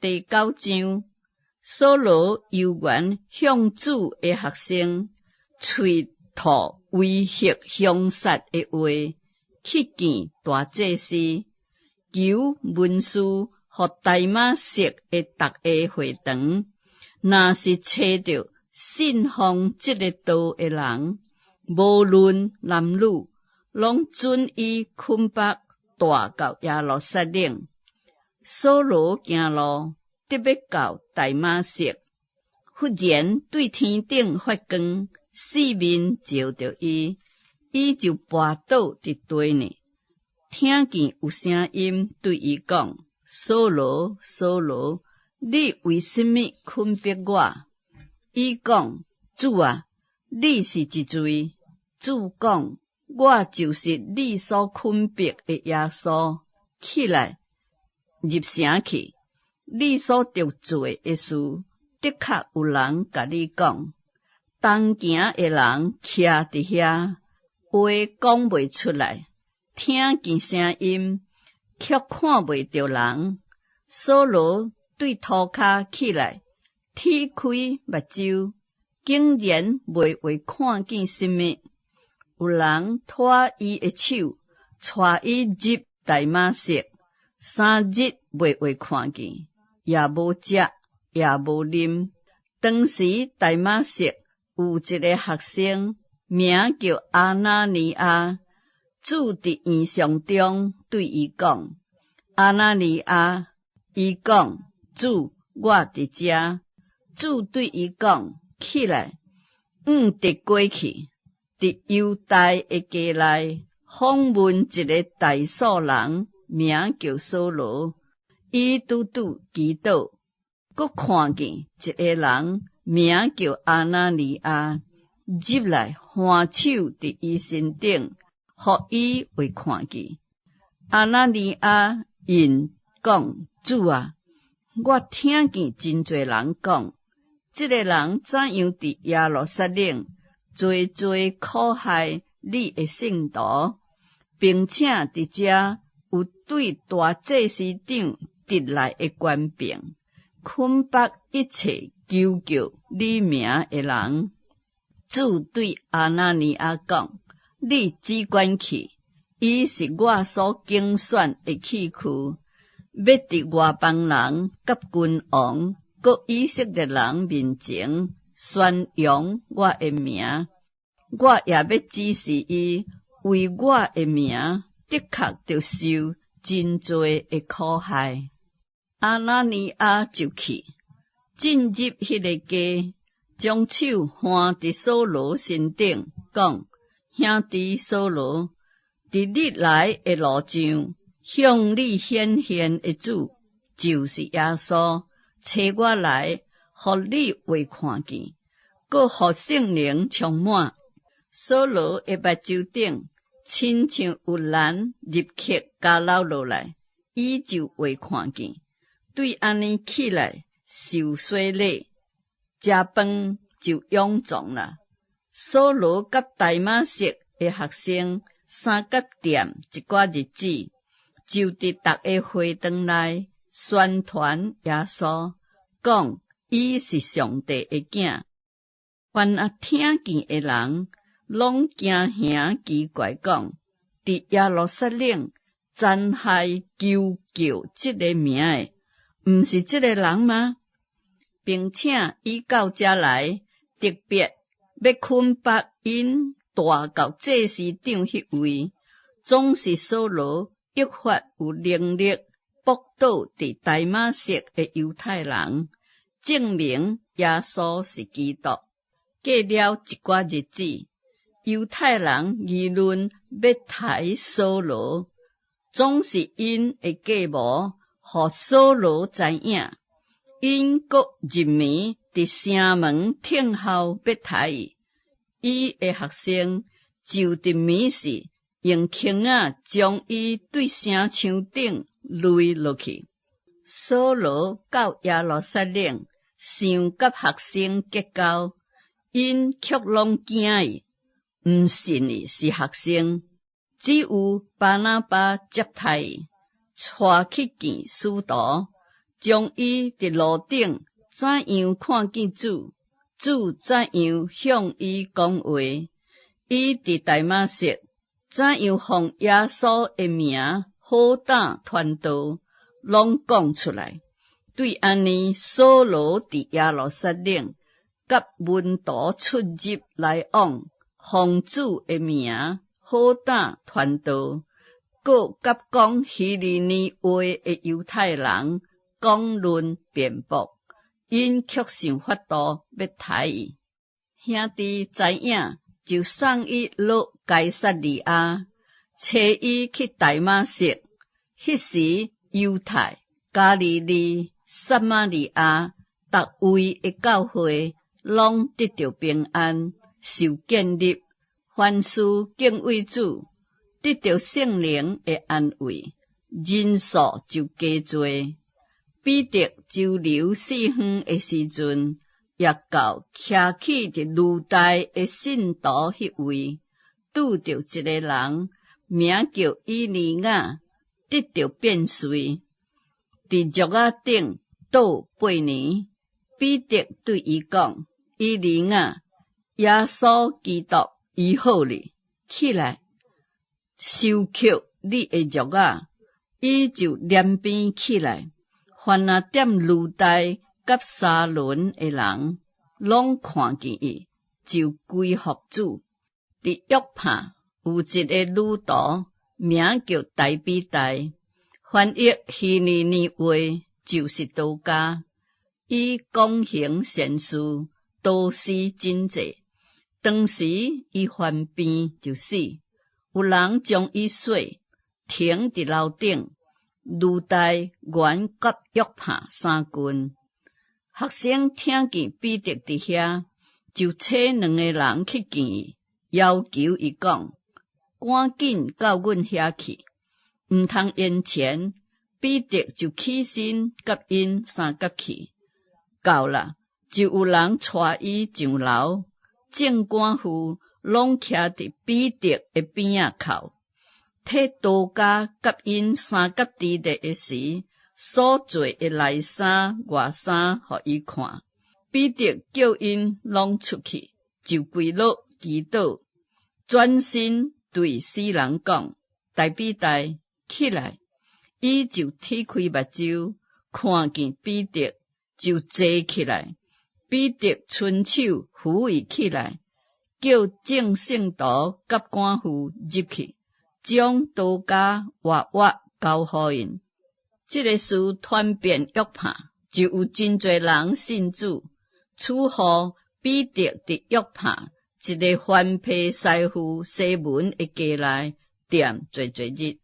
第九章，掃羅猶原向主的學生，喙吐威嚇兇殺的話，去見大祭司，求文書予大馬色的逐个會堂，若是揣著信奉這个道的人，無論男女，攏準伊捆縛帶到耶路撒冷。掃羅行路，得欲到大馬色，忽然對天頂發光，四面照著伊，伊就跋倒佇地呢。聽見有聲音對伊講：掃羅，掃羅，你為啥物困迫我？伊講：主啊，你是一誰？主講：我就是你所困迫的耶穌。起來，入城去，你所著做的事，的確有人共你講。同行的人徛佇遐，話講袂出來，聽見聲音，卻看袂著人。掃羅對塗跤起來，鐵開目睭，竟然袂會看見啥物。有人拖伊的手，帶伊入大馬色。3日袂會看見，也無食，也無啉。當時大馬色有一个學生，名叫亞拿尼亞。主佇異象中對伊講：亞拿尼亞，伊講：主，我佇遮。主對伊講：起來，往直過去，佇猶大的街內訪問一个大數人，名叫掃羅。伊拄拄祈禱，閣看見一个人，名叫亞拿尼亞，入來按手佇伊身頂，予伊會看見。亞拿尼亞應講：主啊，我聽見真濟人講，這个人怎樣佇耶路撒冷濟濟苦害你的聖徒，並且佇遮有對大祭司長得來的權柄，捆縛一切求叫你名的人。主對亞拿尼亞講：你只管去，伊是我所揀選的器具，欲佇外邦人、佮君王、閣以色列人面前宣揚我的名。我也欲指示伊為我的名，的確著受真濟的苦害。亞拿尼亞就去，進入彼个家，將手按佇掃羅身頂，講：兄弟掃羅，佇你來的路上，向你顯現的主，就是耶穌，差我來，予你會看見，閣予聖靈充滿。掃羅的目睭頂，親像有人入血交流落來，伊就會看見。對按呢起來受洗禮，食飯就勇壯啦。掃羅佮大馬色的學生相佮踮一寡日子，就佇逐个會堂內宣傳耶穌，講伊是上帝的囝。凡啊聽見的人，攏驚惶奇怪，講：佇耶路撒冷殘害求叫這个名的，毋是這个人嗎？並且伊到遮來，特別欲捆縛𪜶帶到祭司長彼位，總是掃羅越發有能力駁倒佇大馬色的猶太人，證明耶穌是基督。過了一寡日子，猶太人議論欲刣掃羅，總是𪜶的計謀，予掃羅知影，𪜶閣入暝佇城門聽候欲刣伊。伊的學生就佇暝時用繩仔將伊對城牆頂擂落去。掃羅到耶路撒冷，想佮學生結交，𪜶卻攏驚伊，毋信伊是學生。只有巴拿巴接待伊，帶去見使徒。將伊佇路頂怎樣看見主，主怎樣向伊講話，伊佇大馬色怎樣奉耶穌的名好膽傳道，攏講出來。對按呢，掃羅佇耶路撒冷，佮門徒出入來往，奉主的名好膽傳道，閣佮講希利尼話的猶太人講論辯駁，𪜶卻想法度欲刣伊。兄弟知影，就送伊落該撒利亞，差伊去大馬色。彼時猶太、加利利、撒瑪利亞，逐位的教會攏得著平安，受建立，凡事敬畏主，得著聖靈的安慰，人數就加濟。彼得周遊四方的時陣，也到徛起佇呂大的信徒彼位，拄著一个人，名叫以尼雅，得著變瘿，佇褥仔頂倒8年。彼得對伊講：以尼雅，耶穌基督醫好你，起來，收抾你的褥仔。伊就連鞭起來。凡若踮呂大佮沙崙的人，攏看見伊，就歸服主。佇約帕有一个女徒，名叫大比大，翻譯希利尼話就是多加。伊廣行善事，導師真濟。當時伊患病就死，有人將伊洗，停佇樓頂。呂大原佮約帕相近，學生聽見彼得佇遐，就差兩个人去見伊，要求伊講：趕緊到阮遐去，毋通延遲。彼得就起身佮𪜶相佮去。到啦，就有人帶伊上樓，眾官婦攏徛佇彼得的邊仔哭。替多加佮𪜶相佮佇咧的時，所做的內衫外衫予伊看。彼得叫𪜶攏出去，就跪落祈禱，轉身對死人講：大比大，起來！伊就鐵開目睭，看見彼得，就坐起來。彼得伸手扶伊起來，叫眾聖徒佮官婦入去，將多加活活交予𪜶。這个事傳遍約帕，就有真濟人信主。此後，彼得佇約帕一个番披師傅西門的家內踮濟濟日。